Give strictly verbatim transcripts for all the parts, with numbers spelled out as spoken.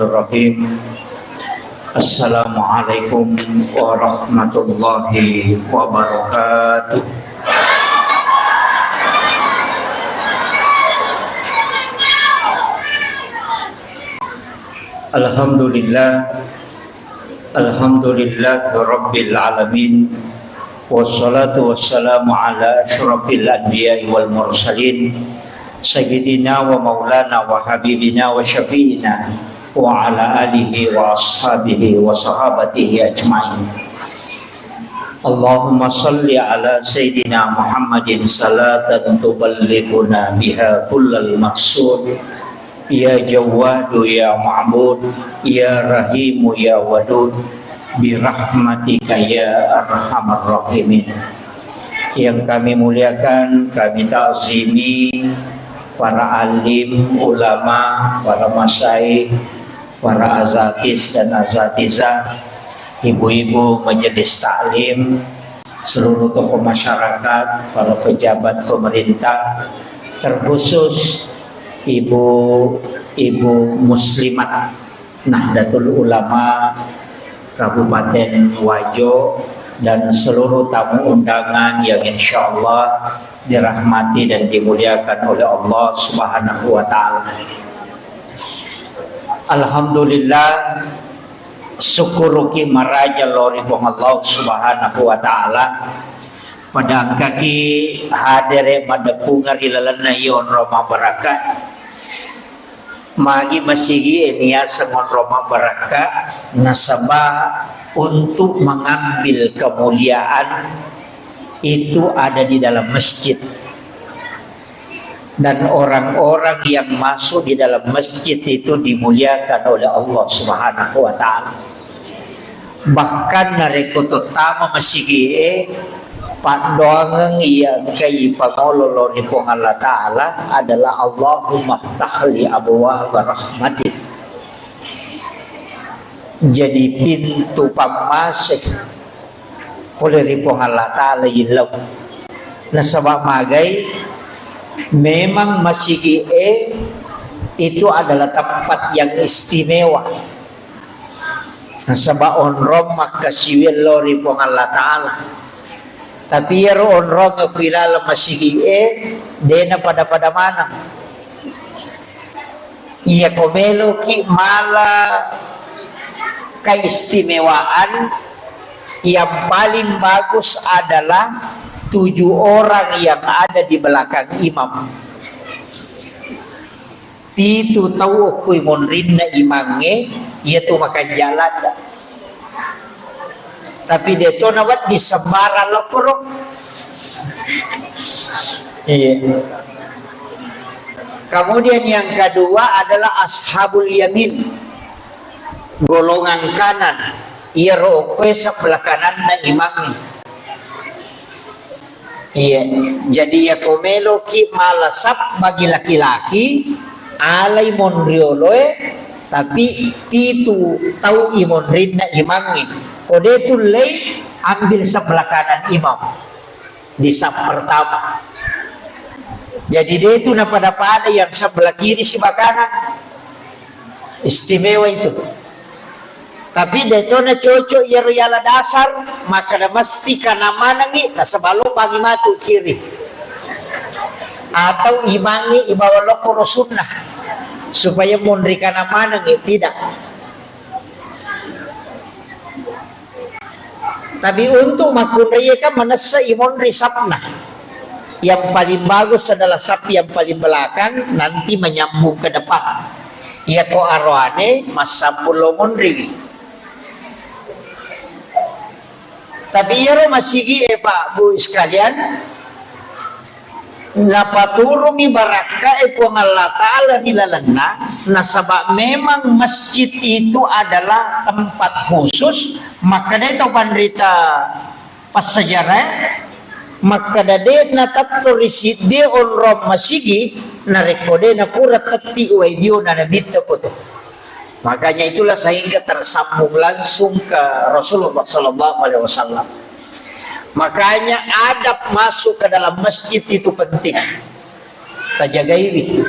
Bismillahirrahmanirrahim. Assalamualaikum warahmatullahi wabarakatuh. Alhamdulillah. Alhamdulillah Rabbil Alamin. Wassalatu wassalamu ala asyrafil anbiya'i wal mursalin, Sayyidina wa maulana wa habibina wa syafi'ina wa ala alihi wa ashabihi wa sahabatihi ajma'in. Allahumma salli ala Sayyidina Muhammadin salatan tuballighuna biha kullal maqsud. Ya Jawwadu ya Ma'bud, ya Rahimu ya Wadud, birahmatika ya arhamar rahimin. Yang kami muliakan, kami ta'zimi para alim, ulama, para masyayikh, para asatiz dan asatizah, ibu-ibu majelis taklim, seluruh tokoh masyarakat, para pejabat pemerintah, terkhusus ibu-ibu muslimat Nahdlatul Ulama Kabupaten Wajo dan seluruh tamu undangan yang insyaallah dirahmati dan dimuliakan oleh Allah Subhanahu wa Ta'ala. Alhamdulillah, sukkuruki maraja lao ri Puang Allah Subhanahu wa Ta'ala, pada engkaki hadere maddeppungeng ri lalenna iya onrong mabbarakka. Magi masigi e niaseng onrong mabbarakka, nasaba untuk mengambil kemuliaan itu ada di dalam masjid. Dan orang-orang yang masuk di dalam masjid itu dimuliakan oleh Allah Subhanahu wa Ta'ala. Bahkan narekko tottama masigi'e, paddoangeng iya engkai pangolo lao ri Puang Allah Ta'ala adalah, "Allahumma ftahli abwaaba rahmatik." Jadi pintu pammase pole ri Puang Allah Ta'ala illau. Nasaba magai, memang masigi'e itu adalah tempat yang istimewa. Nasaba onrong makkasiwiang lao ri Puang Allah Ta'ala. Tapi iyaro onrong ku ilaleng masigi'e, de napada-pada maneng. Iyako meloki mala keistimewaan, yang paling bagus adalah tujuh orang yang ada di belakang imam. Pitu tau okko monrinna imangnge, iyatu makanja ladda. Tapi de to nawedding sembarang lokkoro. Iya. Kemudian yang kedua adalah ashabul yamin, golongan kanan. Iyaro okkoe sebelah kananna imangnge. Iya, jadi iyako meloki mala sap bagi laki-laki, alai monrioloe, tapi pitu tau imonrinna imangnge. Ko de tullei, ambil sebelah kanan imam di sap pertama. Jadi de tu napada-pada yang sebelah kiri siba kanan. Istimewa itu. Tapi de to na cocok iyaro yala dasar, makkeda mesti kana manengi, nasaba lo bangi matu kiri. Atau imangi ibawa lokko ro sunnah, supaya monri kana manengi, tidak. Tapi untuk makkunraiye kan manessa imonri sapna. Yang paling bagus adalah sap yang paling belakang, nanti menyambung ke depan. Iyako aroane massambung lo monriwi. Tapi iyaro masigi e, Pak, Bu, sekalian, napaturungi barakkae Puang Allah Ta'ala ri lalenna, nasaba memang masjid itu adalah tempat khusus. Makkedai to panrita passajarae, makkeda de natetto ri siddi onrong masigi narekko de napura tetti wae diona nabitta koto. Makanya itulah sehingga tersambung langsung ke Rasulullah sallallahu alaihi wasallam. Makanya adab masuk ke dalam masjid itu penting. Tajagaiwi.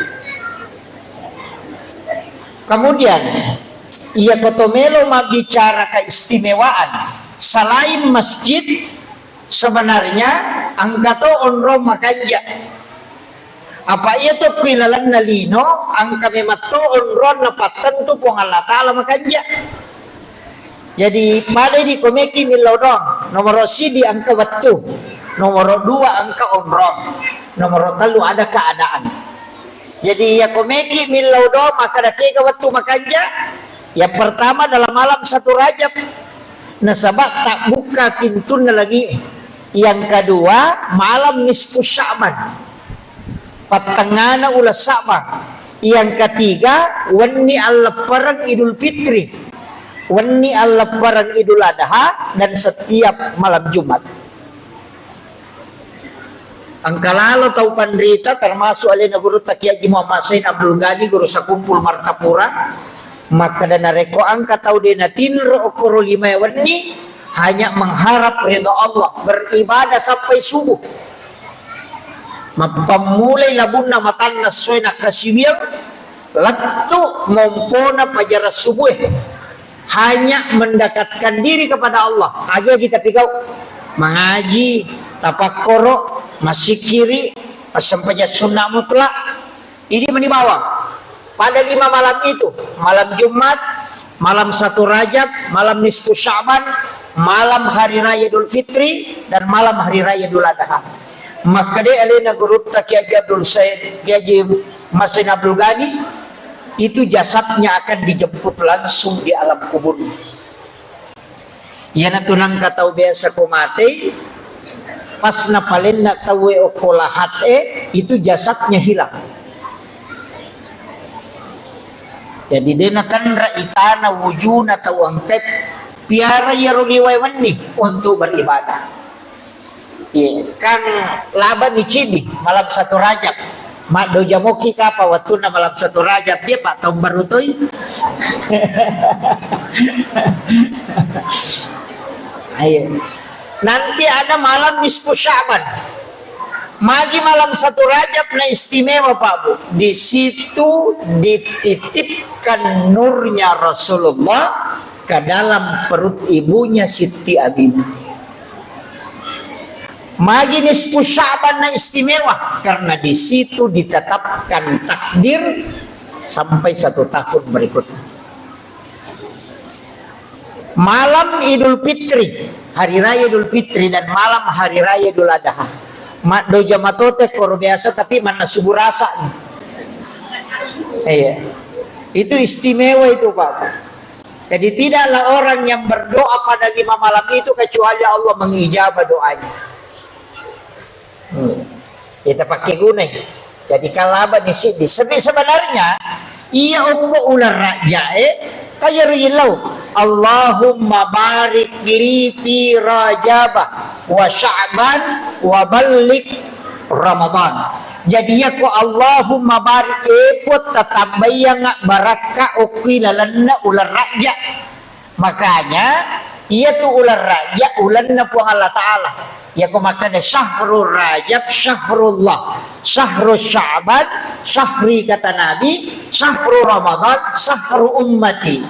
Kemudian, Iya koto melo mabbicara keistimewaan, selain masjid, sebenarnya engka to onrong makanja. Apa iya to kui lalenna lino, engka memang to onrong napattentu Puang Allah Ta'ala makanja. Jadi, pada di komeki millau doang. Nomor sidi engka wettu. Nomor dua engka onrong. Nomor tellu ada keadaan. Jadi, iya komeki millau doang, maka ada tiga wettu makanja. Yang pertama dalam malam satu Rajab. Nasaba tak buka pintunna lagi. Yang kedua, malam nisfu Sya'ban. Pattengngana uleng Sa'ban. Yang ketiga, wenni alleppereng Idul Fitri, wenni alleppereng Idul Adha, dan setiap malam Jumat. Engka lalo tau panrita, termasuk alena Gurutta Kiai Haji Muhammad Said Abdul Ghani, Guru Sakumpul Martapura, makkeda narekko engka tau de natinro okkoro lima wenni, hanya mengharap ridha Allah, beribadah sampai subuh. Mappammulai labunna matanna essoe nakkasiwiang, lettu mompona pajara subuh e. Hanya mendekatkan diri kepada Allah. Agi-agi tapigau, mangaji, tapakkoro, massikkiri, massempajang sunnah mutlak. Idi meni bawang. Pada lima malam itu, malam Jumat, malam satu Rajab, malam nisfu Sya'ban, malam hari raya Idul Fitri, dan malam hari raya Idul Adha. Makkeda alena Gurutta Kiai Haji Abdul Said, Kiai Haji Masin Abdul Ghani, itu jasadnya akan dijemput langsung di alam kuburnya. Iyanatu nangka tau biasa ko matei, pas napalenna tauwe okko lahat e, itu jasadnya hilang. Jadi de natanra itana wujuna tau engkae, piara iyaro liwae wenni untuk beribadah. Iya, kan laba ni cidi malam satu Rajab. Maddoja moki kapa wettunna malam satu Rajab, dia Pak, tahun baru toi. Ayo. Nanti ada malam nisfu Sya'ban. Magi malam satu Rajab na istimewa, Pak Bu. Di situ dititipkan nurnya Rasulullah ke dalam perut ibunya Siti Aminah. Magi nisfu Sya'ban na istimewa, karena di situ ditetapkan takdir sampai satu tahun berikutnya. Malam Idul Fitri, hari raya Idul Fitri dan malam hari raya Idul Adha. Maddoja matote koro biasa, tapi manna subuh rasa. Iya. Itu istimewa itu, Pak. Jadi, tidaklah orang yang berdoa pada lima malam itu kecuali Allah mengijabah doanya. Hmm. Kita pakai guna. Jadi, kalaba ni siddi. Sebi-, sebenarnya, iya okko uleng Rajab e, kaya ri lau. Allahumma barik li fi Rajaba wa Sya'ban wa ballik Ramadan. Jadi, yako Allahumma barik, e Puang, tatambayang barakka okki lalenna uleng Rajab. Makanya, iyatu uleng Rajab ulenna Puang Allah Ta'ala. Yako makkeda syahrul Rajab syahrullah, syahrul Sya'ban syahri, kata Nabi, syahrul Ramadan syahrul ummati.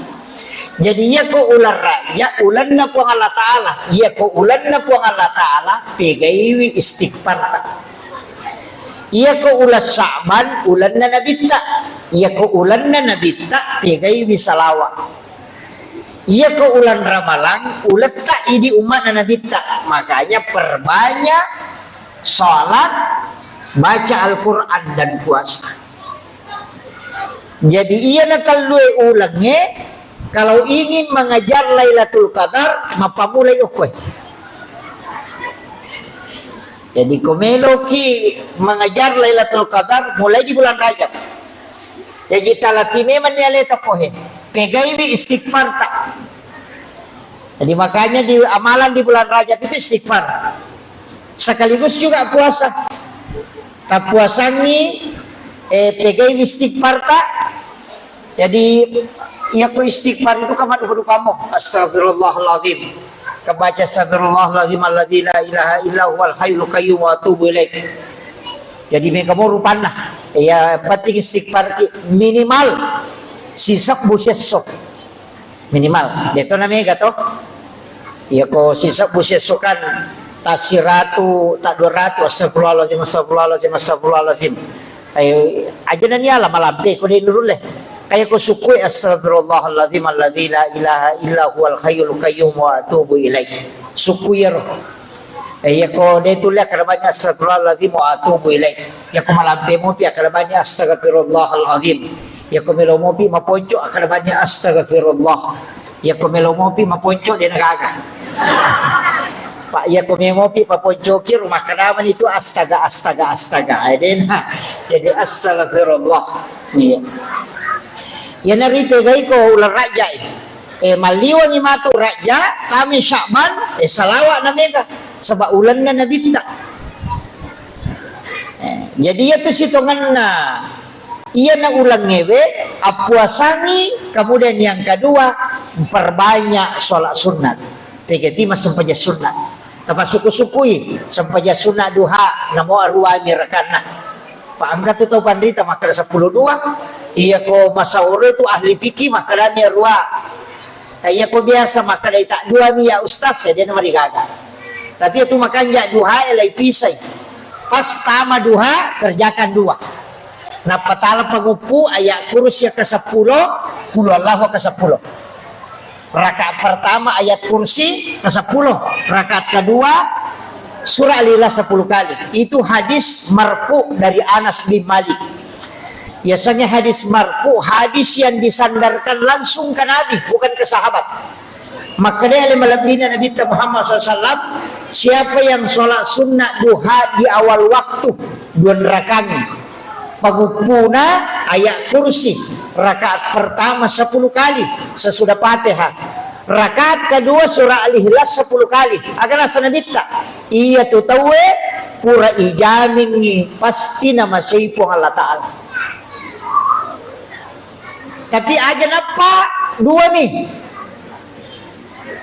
Jadi, iyako uleng Rajab ulenna Puang Allah Ta'ala. Iyako ulenna Puang Allah Ta'ala, pegaiwi istighfarta. Iyako uleng Sya'ban ulenna Nabitta. Iyako ulenna Nabitta, pegaiwi salawa. Iyako uleng Ramalang, uletta idi umma'na Nabitta. Makanya perbanyak salat, baca Al-Quran, dan puasa. Jadi, iyana tellue ulengnge, kalau ingin mengejar Lailatul Qadar, mappamulai okkoe. Jadi, ko meloki mengejar Lailatul Qadar, mulai di bulan Rajab. Jaji, talati memanni aleta pohe. Pegaiwi istighfarta. Jadi, makanya di amalan di bulan Rajab itu istighfar. Sekaligus juga puasa. Tapuasangi, eh, pegaiwi istighfarta. Jadi, iya ko istighfar itu kan dupa-dupamo. Astagfirullahaladzim. Kebaca astagfirullahaladzim alladzi la ilaha illa huwal hayyul qayyum wa atubu ilaih. Jadi, mega mo rupanna. Ya, penting istighfar ki-, minimal sisebbu siesso. Minimal, de to na mega to. Iya ko sisebbu siesso kan ta siratu, ta dua ratu, astagfirullahalazim, astagfirullahalazim, astagfirullahalazim. Ayo, aja na niala malampe ko de nurulle. Kaya ko sukue, astagfirullahalazim alladzi la ilaha illa huwal hayyul qayyum wa atubu ilaih. Suku iyaro. Eh, iya ko de tulle akkeda bani astagfirullahalazim wa atubu ilaih. Iya ko malampe mopi akkeda bani astagfirullahalazim. Iya ko melo mopi maponco akkeda bani astagfirullah. Iya ko melo mopi maponco de na gaga. Pak, iya ko melo mopi maponco ki rumah kedamani itu astaga, astaga, astaga. Eh, de na. Jadi astagfirullah. Iya. Iya na ripegai ko uleng Rajai. Eh, malliwengi matu Rajja, tami Sya'ban, eh, salawa na mega. Saba ulenna Nabitta. Eh, jadi iya tu sitongenna. Iya na ulengngewe, appuasangi, kemudian yang kedua, perbanyak sholat sunat. Tegati massempajang sunat. Tapasukku-sukkui, sempajang sunat duha, namo aruami rakanna. Pa engka tu tau panrita makkeda seppulo dua. Iya ko masahoro tu ahli fikih makkedami arua. Nah, iya ko biasa makkedai tak dua mi ya ustaz, ya de na marigaga. Tapi itu makanja duha e lai pisai. Pas tama duha, kerjakan dua. Nappa tala panguppu ayat kursi ke seppulo, qul huwallahu ke seppulo. Rakaat pertama ayat kursi ke sepuluh, rakaat kedua surah Al-Ikhlas sepuluh kali. Itu hadis marfu dari Anas bin Malik. Biasanya hadis marfu, hadis yang disandarkan langsung ke Nabi, bukan ke sahabat. Makanya oleh malebbina Nabi Muhammad sallallahu alaihi wasallam, siapa yang sholat sunnah duha di awal waktu, dua rakaat, Paguppuna ayat kursi, rakaat pertama sepuluh kali sesudah Fatihah. Rakaat kedua surah Al-Ikhlas sepuluh kali. Aga naseng Nabitta, iya tu tauwe pura ijamingi pasti namasei Puang Allah Ta'ala. Tapi aja nappa dua nih.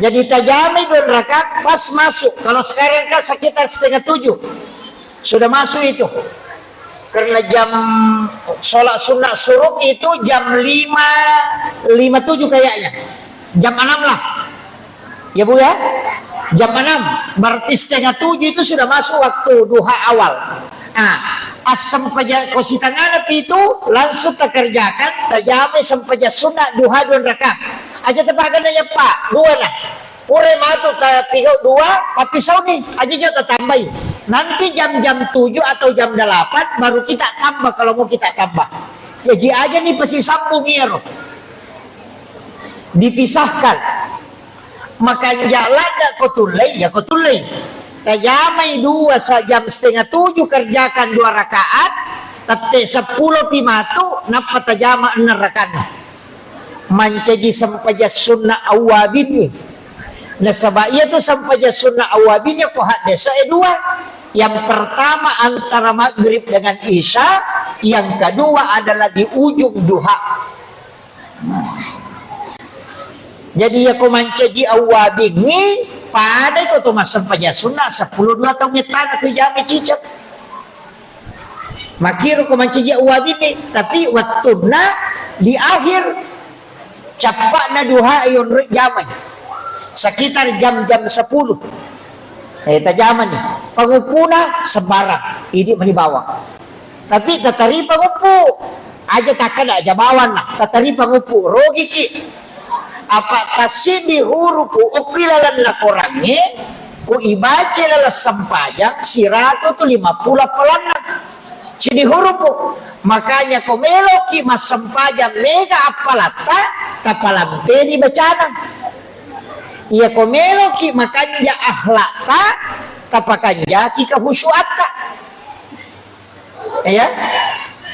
Jadi tajamai dua rakaat pas masuk. Kalau sekarang kan sekitar setengah tujuh. Sudah masuk itu. Karena jam sholat sunnah syuruk itu jam lima lima tujuh kayaknya. Jam enam lah. Ya, Bu, ya? Jam enam. Berarti setengah tujuh itu sudah masuk waktu duha awal. Nah, assempajang kositangana itu langsung takerjakan, tajamai sempajang sunnah duha dua rakaat. Aja tapaga nanya, Pak, dua nah. Pura matu tapigau dua, pappisau ni. Aja jo tatambai. Nanti jam-jam tujuh atau jam delapan baru kita tambah kalau mau kita tambah. Jadi aja ni pasti sambung iyaro. Dipisahkan. Makanja ladda ko tullei, ya ko tullei. Tajamai dua sa jam setengah tujuh kerjakan dua rakaat, tette seppulo pi matu, nappa tajama enneng rakaatna. Mancaji sempajang sunnah awwabin ni. Nasaba iya tu sempajang sunnah awwabin iya ko haddesa e dua. Yang pertama antara maghrib dengan isya, yang kedua adalah di ujung duha. Nah. Jadi iya ko mancaji awwabingngi, pada ko to massempajang sunnah seppulo dua taung ettana ko ijami cicak. Makkiro ko mancaji awwabingngi, tapi wettunna di akhir cappa'na duha yonroi jamai. Sekitar jam-jam sepuluh. Eh, tajamani. Panguppuna sembarang. Idi mani bawang. Tapi tataripa nguppu. Aja takkeda aja bawang na. Tataripa nguppu. Rogiki. Apa tassiddi hurupu okki lalenna korangnge, ku ibaca laleng sempajang, siratu tu lima puluh appalanna. Siddi hurupu. Makanya ko meloki massempajang mega appalatta, tapalampeni bacana. Iya ko meloki makanja akhlakta, tapakanjaki kehusuatta. Iya.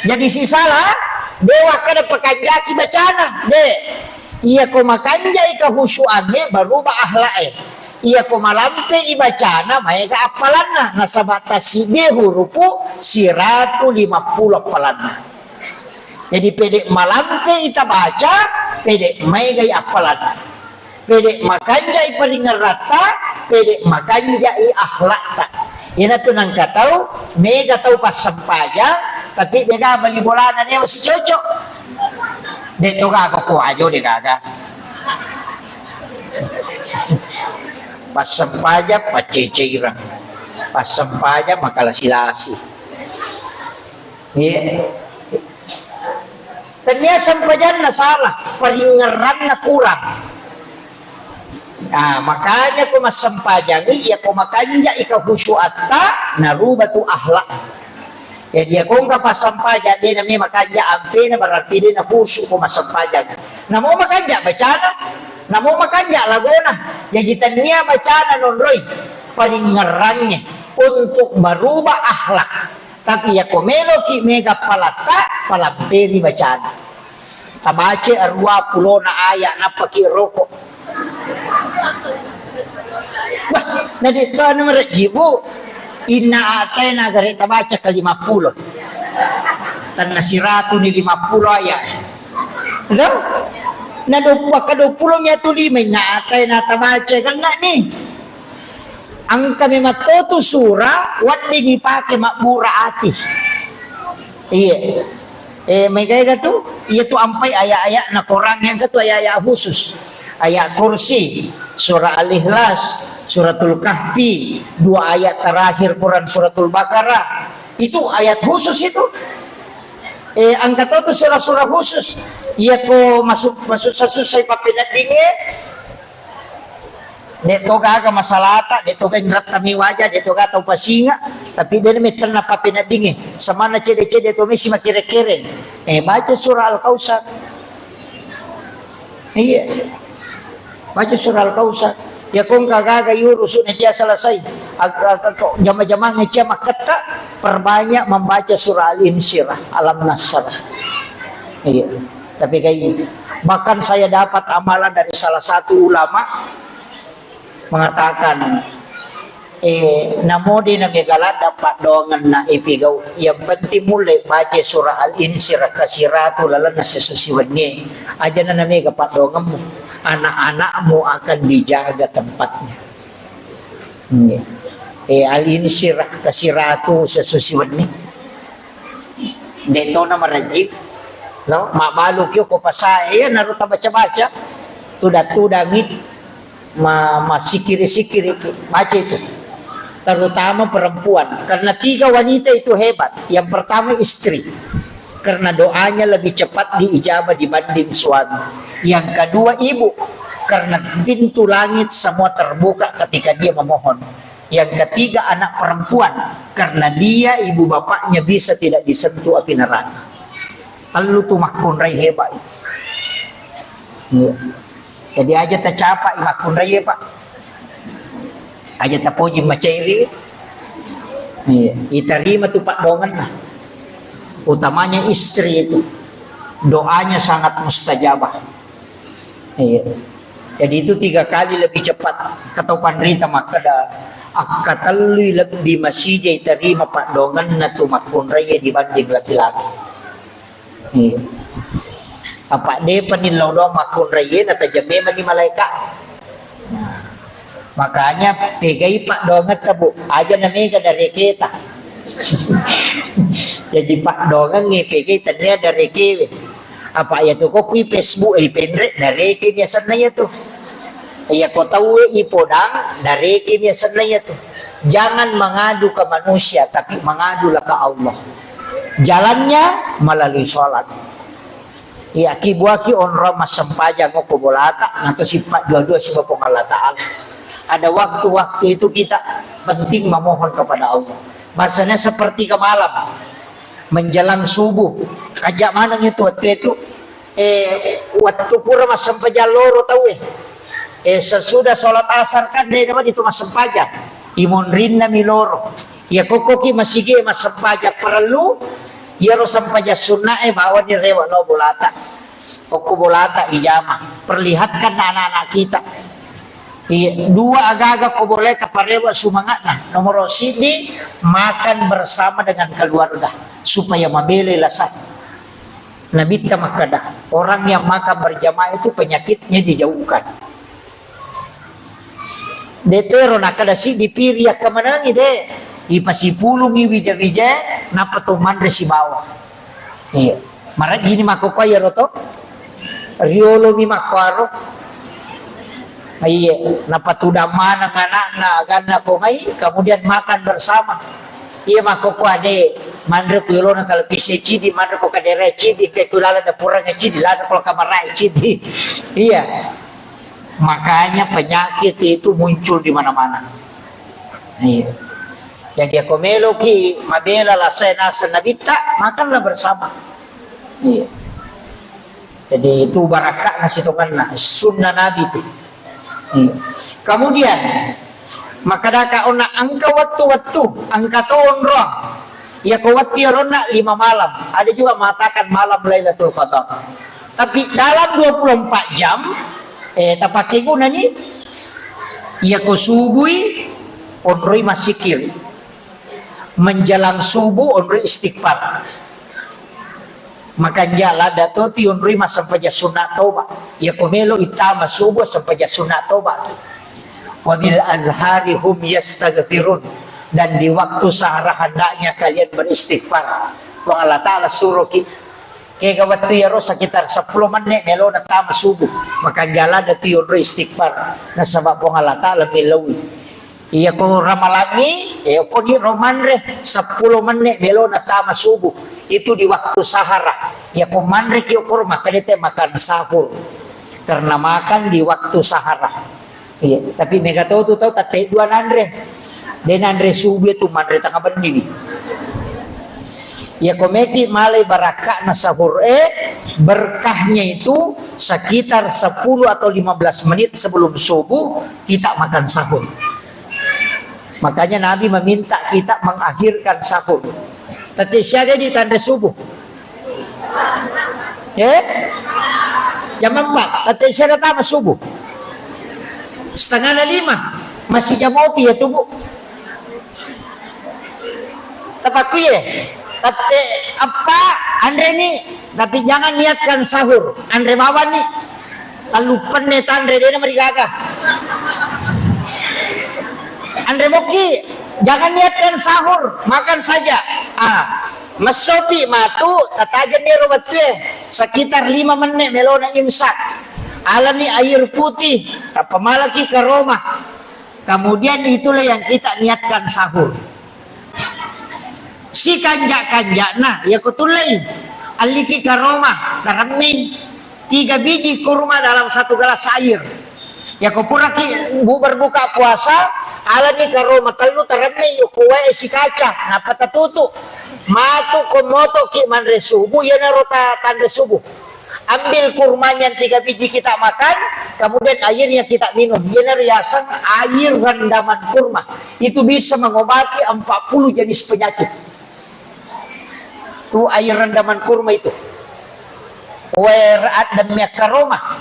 Jadi sisala, de wakkeda pakanjaki bacana, de. Iya ko makanjai kehusuangnge, berubah akhlak e. Iya ko malampe i bacana, maega appalanna. Nasaba tasiddi hurupu siratu lima puluh appalanna. Jadi pede malampe i tabaca, pede maegai appalanna. Pede makanjai paringeratta, pede makanjai akhlakta. Iyanatu nangka tau, mega tau passempajang, tapi dega bali bolana newa sicocok. De to gaga ko ajo de gaga. Passempajang paccecaireng. Passempajang makalasi-lasi. Iya. Tennia sempajanna salah, paringngeranna kurang. Ah, makanya ko massempajangi, iya ko makanjai kehusuatta, naruba tu akhlak. Jadi, iya ko engka passempajang, de nami makanja ampena, berarti de nahusu ko massempajang. Namo makanja bacana, namo makanja lagona. Jadi, tennia bacana nonroi, paringngerangnge untuk berubah akhlak. Tapi iya ko meloki mega palatta, palampeni bacana. Tabaca arua pulona aya, nappaki roko. Bah, na de to anu marejji, Bu. Inna a'taina gare tabaca ke lima puluh. Tanna siratu ni lima puluh aya. Lo? Na dua, ke dua puluh mi atu lima, inna a'taina tabaca kena ni. Engka memang to tu sura wedding ipake mabbura ati. Iya. Eh, mega-ega tu, iya tu ampai ayat-ayat na Quran yang ketu ayat-ayat khusus. Ayat kursi, surah Al-Ikhlas, suratul Kahfi, dua ayat terakhir Quran suratul Baqarah. Itu ayat khusus itu. Eh, engka to tu surah-surah khusus. Iya ko masuk, masuk susah papeneddinge. De to gaga masalata, de to gaga inratta mi waja, de to gaga tau pasinga, tapi de mettenna papeneddinge. Samanna cede-cede to mesi makere-kereng. Eh, baca surah Al-Kautsar. Iya. Baca surah Al-Kautsar. Ya ko engka gaga yurusu na cia selesai. Ag-, ag-, ko jama-jamang cia makketta, perbanyak membaca surah Al-Insyirah, Alam Nasrah. Iya. Tapi kayak bahkan saya dapat amalan dari salah satu ulama mengatakan, eh, namo de na mega ladda paddoangenna ipigau, yang penting mulle baca surah Al-Insyirah kasiratu lalenna sesusi wennie, aja na mega paddoangemmu, anak-anakmu akan dijaga tempatnya. Iya. Eh, Al-Insyirah kasiratu sesusi wenni. De to na marejji. No, mabbalu kio ko pasae, iya naro tabaca-baca. Tuda-tudangi, ma-, masikiri-sikiri, baca itu. Terutama perempuan, karena tiga wanita itu hebat. Yang pertama istri. Karena doanya lebih cepat diijabah dibanding suami. Yang kedua, ibu, karena pintu langit semua terbuka ketika dia memohon. Yang ketiga, anak perempuan, karena dia, ibu bapaknya, bisa tidak disentuh api neraka. Tellu tu makkunrai hebat itu. Iya. Jadi aja tacapai makkunrai, Pak. Aja tapoji macairi. Iya, itarima tu paddoangenna. Utamanya istri itu. Doanya sangat mustajabah. Iya. Jadi itu tiga kali lebih cepat. Katau panrita makkeda, akkatellui lebbi masija itarima paddoangenna tu makkunrai dibanding laki-laki. Iya. Apa depa ni lao doang makkunrai, natajang memang ni malaika. Nah, makanya pegai paddoangetta, Bu. Aja na mega dareketa. Jadi paddoangengnge pegai tennia darekewe. Apa iya tu ko kui Facebook, eh, penre, dareke biasanna iya tu. Iya ko tauwe ipodang, dareke biasanna iya tu. Jangan mengadu ke manusia, tapi mengadulah ke Allah. Jalannya melalui sholat. Iya, kibuaki onrong massempajang ko bolata, nato sippa dua-dua siba Puang Allah Ta'ala. Ada waktu-waktu itu kita penting memohon kepada Allah. Bahasanya sepertiga malam, menjelang subuh. Kaja maneng itu waktu itu. Eh, waktu pura massempajang loro tauwe. Eh, sesudah sholat asar kan de' namani tu massempajang. Imonrinna mi loro. Iya kokkoki masigi massempajang parellu, iyaro sempajang sunnae bawani rewe lao bolata. Kokko bolata ijama. Perlihatkan anak-anak kita. Iya, dua agaga ko boleh taparewa sumangatna. Nomor sidi, makan bersama dengan keluarga supaya mabele lasa. Nabitta makkeda, orang yang makan berjamaah itu penyakitnya dijauhkan. Detero nakkeda siddi piri yakkamanengi de, ipasipulungi wija-wija, nappa to manre sibawa. Iya. Marajini makkokkoe iyaro to. Riolomi makkoaro. Iya, napatudang maneng anakna, aganna ko mai, kemudian makan bersama. Iya, makkokko ade, manre ko yolona televisi cidi, manre ko kadere cidi, ke ko lala dapurang cidi, lala ko kamar cidi. Iya. Makanya penyakit itu muncul di mana-mana. Iya. Jadi, ako meloki mabela lasai naseng nabitta, makanlah bersama. Iya. Jadi, itu barakakna sitongenna, sunnah Nabi itu. Iya. Kemudian, makkedaka onna engka wettu-wettu, engka to onrong. Iya, ko wettu iyaronna lima malam. Ada juga mengatakan malam Lailatul Qadar. Tapi dalam dua puluh empat jam, eh, tapakai guna nih. Iya, ko subui, onroi massikir. Menjelang subuh, onroi istighfar. Makanja ladda to ti onroi massempajang sunna toba. Iya ko melo ittama subuh sempajang sunna toba. Wabil azhari hum yastaghfirun. Dan di waktu sahara hendaknya kalian beristighfar. Puang Allah Ta'ala suruh ki. Kega wettu iyaro sekitar sepuluh menit melona tama subuh. Makanja ladda ti onroi istighfar. Nasaba Puang Allah Ta'ala millaui. Iya ko ramalangi, iya ko ni ro manre sepuluh menit melona tama subuh. Itu di waktu sahara. Iya ko manre ki okoro makkeda te makan sahur. Karena makan di waktu sahara. Iya, tapi mega to tu tau tette dua nanre. De nanre subuh itu manre tengah benni. Iya ko meki malai barakka'na sahur, eh, berkahnya itu sekitar sepuluh atau lima belas menit sebelum subuh kita makan sahur. Makanya Nabi meminta kita mengakhirkan sahur. Tette siaga di tanre subuh. Eh? Jam empat, tette siaga tama subuh. Setengah na lima, masih jam opi ya tubuh. Tapakku ye, tette eppa anre ni, tapi jangan niatkan sahur, anre bawang ni. Tellu penne tanre, dena marigaga. Anre mokki, jangan niatkan sahur, makan saja. Ah, messopi matu, tatajenni ro wettue, sekitar lima menit melona imsak. Alani air putih, tappa malaki karoma. Kemudian itulah yang kita niatkan sahur. Sikanja-kanjana, iya ko tullei. Alliki karoma, taremmei tiga biji kurma dalam satu gelas air. Iya ko puraki bu-, berbuka puasa, alani karoma tellu taremmei, iya ko wae sikaca, nappa tatutu. Matu ko motoki manre subuh, iyanaro ta-, tanre subuh. Ambil kurmanya yang tiga biji kita makan, kemudian airnya kita minum. Iyanaro yaseng air rendaman kurma. Itu bisa mengobati empat puluh jenis penyakit. Tu air rendaman kurma itu. Wer adem ya karoma.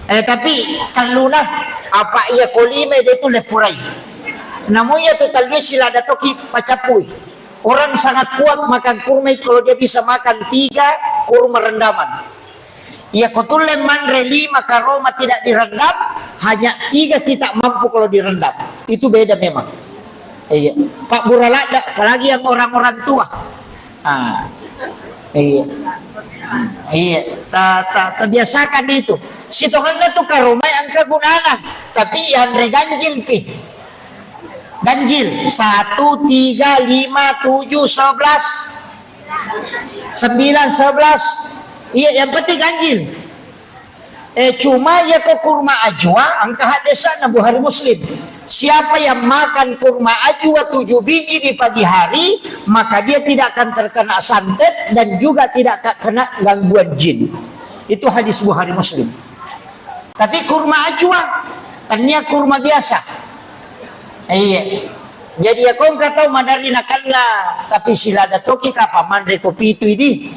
Eh, tapi telluna, apa iya kolima itu lepurai. Namun ya tu tellu sila ada toki pacapui. Orang sangat kuat makan kurma itu kalau dia bisa makan tiga kurma rendaman. Iya, ko tulle manre lima karoma tidak direndam, hanya tiga kita mampu kalau direndam. Itu beda memang. Iya. Pak Buraladda, apalagi yang orang-orang tua. Ah. Iya. Iya. Ta, ta, terbiasakan itu. Sitonganna tu karoma yang kegunaan, tapi yang reganjil pi. Ganjil, satu, tiga, lima, tujuh, sebelas, sembilan, sebelas. Iya, yang penting ganjil. Eh, cuma ya ke kurma ajwa, engka hadesana Bukhari Muslim. Siapa yang makan kurma ajwa tujuh biji di pagi hari, maka dia tidak akan terkena santet dan juga tidak akan kena gangguan jin. Itu hadis Bukhari Muslim. Tapi kurma ajwa, tania kurma biasa. Iya. Jadi ya kau engka tau maderri nakalla, tapi silada toki kapa manre ko pitu idi.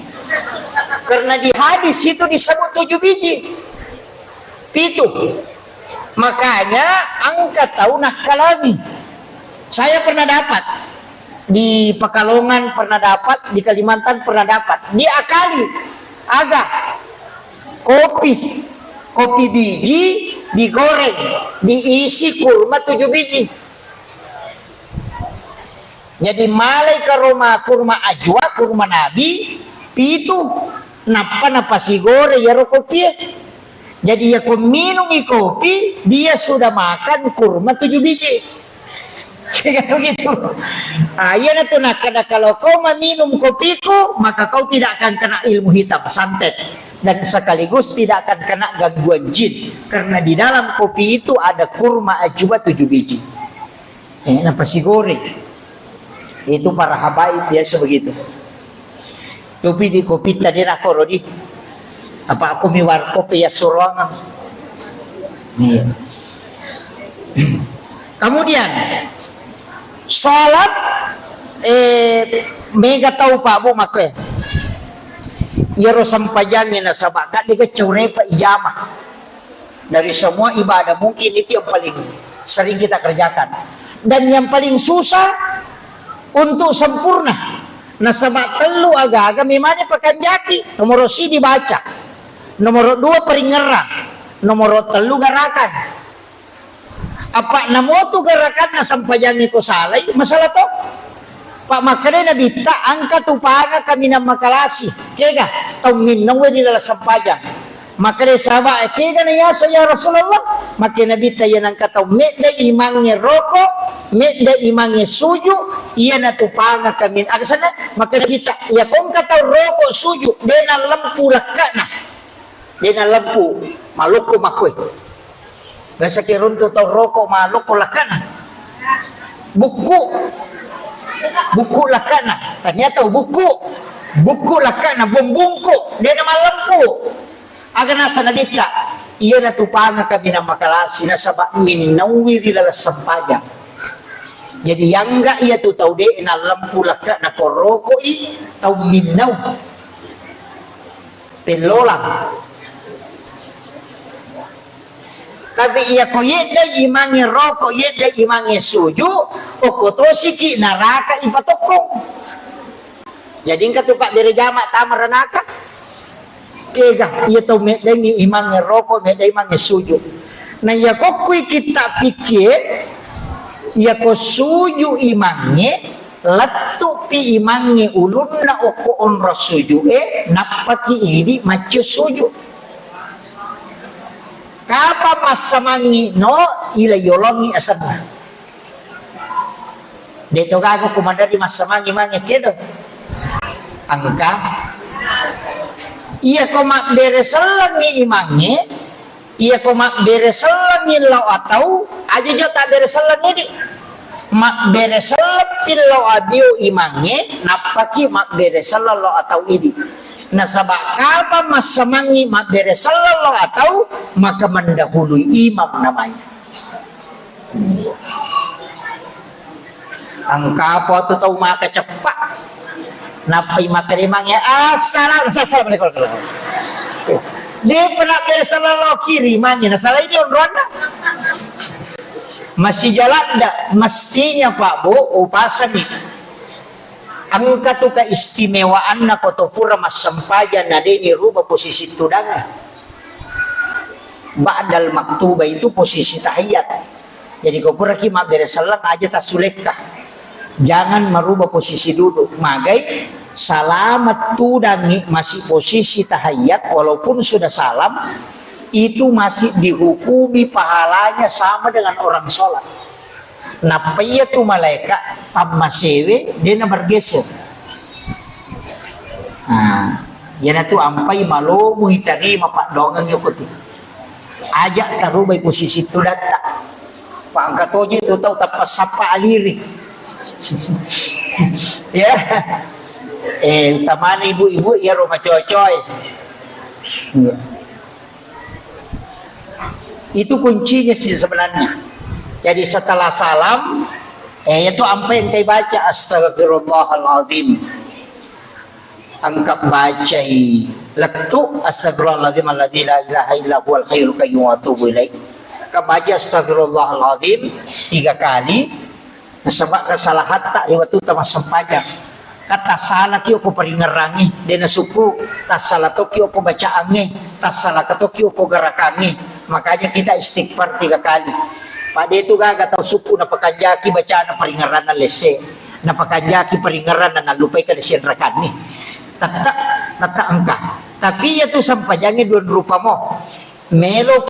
Karena di hadis itu disebut tujuh biji. Pitu. Makanya engka tau nakkalangi. Saya pernah dapat di Pekalongan, pernah dapat di Kalimantan, pernah dapat. Diakali. Aga? Kopi. Kopi biji digoreng, diisi kurma tujuh biji. Jadi malai karoma kurma ajwa, kurma nabi, pitu, nappa napasigoreng iyaro kopie. Jadi, iya ko minungi kopi, dia sudah makan kurma tujuh biji. Kan begitu. Ah, iyanatu nakkeda, kalau kau meminum kopiku, maka kau tidak akan kena ilmu hitam, santet. Dan sekaligus tidak akan kena gangguan jin. Karena di dalam kopi itu ada kurma ajwa tujuh biji. Eh, napasi goreng. Itu para habaib biasa begitu. Kopi di kopi tadi nak koro di. Apa aku mi warkop ya suruang. Iya. Kemudian, salat, eh, mega tau Pak Bu makke. Iyaro sempajangnge nasaba kadde ga caurepa ijama. Dari semua ibadah mungkin itu yang paling sering kita kerjakan. Dan yang paling susah untuk sempurna. Nasaba tellu aga-aga memang pakanjaki. Nomor siji baca. Nomor dua peringerang. Nomor tellu garakan. Apa namotu garakanna sempajangnge ko salai, masalah to. Pak makkeda Nabitta, engka tupanga kaminang makalasi. Kega, tau minnaue ri laleng sempajang. Makkeda sahabat, kega na yaseng ya Rasulullah? Makkeda Nabitta, iya nengka tau medda imangnge roko, medda imangnge suju, iya na tupanga kamin-, aga senna? Makkeda Nabitta, iya ko engka tau roko suju, de nallempu lekkana. De nallempu, malokko makkoi. Biasa ki runtu tau roko malokko lakkana. Bukku. Bukku lakkana. Tania tau bukku. Bukku lakkana, bung-, bungku. De namallempu. Aga nasa Nabitta, iya natupanga kaminang makalasi, nasaba minnaui ri laleng sempajang. Jadi, yangga iya tu tau de nallempu lakkana ko rokoi, tau minnau. Pellolang. Tapi iya ko yedda imangnge roko, yedda imangnge suju, okko tosiki naraka ipatokkong. Jadi engka tu pabbere jama tama ranaka. Kega, iya tau meddengi imangnge roko, medda imangnge suju. Na iya kokkui kitta pikkie, iya ko suju imangnge, lettupi imangnge ulunna okko onrong sujue, nappaki idi maccio suju. Kapang massamangngi no, ila yolongngi asenna. De to gaga ko maderri massamangngi mange kedo. Engka. Iya ko mabbere sellengngi imangnge, iya ko mabbere sellengngi lao atau, aja jo tabbere sellengngi di. Mabbere selleng fillau abio imangnge, nappaki mabbere selleng lao atau idi. Nasaba kapang massamangngi mabbere selleng lao atau, maka mendahului imam namanya. Engka apa tu tau maka ceppa. Nappai makkeda imangnge, "Assalam-, assalamualaikum." Dia pernah beri salah lo kiri imangnge, nah salah ini onronna. Masih jalan ndak? Mestinya Pak Bu, upasangi. Engka tu keistimewaanna ko to pura massempajang na de ni rubah posisi tudangnge. Ba'dal maktubah itu posisi tahiyat. Jadi ko puraki mabbere selleng aja tassulekka. Jangan merubah posisi duduk. Magai salamat tudangngi masih posisi tahiyat walaupun sudah salam, itu masih dihukumi pahalanya sama dengan orang sholat. Nappa iya tu malaeka pammasewe de na bergeser. Nah, iyanatu ampai malomo itarima paddoangeng yoko tu. Aja tarubai posisi tudatta. Pangka toje tu tau tappa sappa aliri. Ya. Eh, utamana ibu-ibu ya rumah cocoy. Iya. Itu kuncinya sih sebenarnya. Jadi setelah salam, eh, itu ampai engkai baca, "Astagfirullahaladzim." Engka bacai lettu, "Astagfirullahaladzim alladzi la ilaha illa huwal hayyul qayyum wa atubu ilaih." Engka baca, "Astagfirullahaladzim," tiga kali, Nasaba kesalahatta ri wettu tamassempajang. Ka tassalaki okko paringerrangnge, de nasukku, tassala tokki okko bacaangnge, tassalaka tokki okko gerakangnge. Makanya kita istighfar tiga kali. Pada itu gaga tau sukku napakanjaki bacana paringerranna lesse, napakanjaki paringerranna nallupai kada sianrakanni. Tetta, tetta engka. Tapi iya tu sempajangnge dua rupa mo. Melo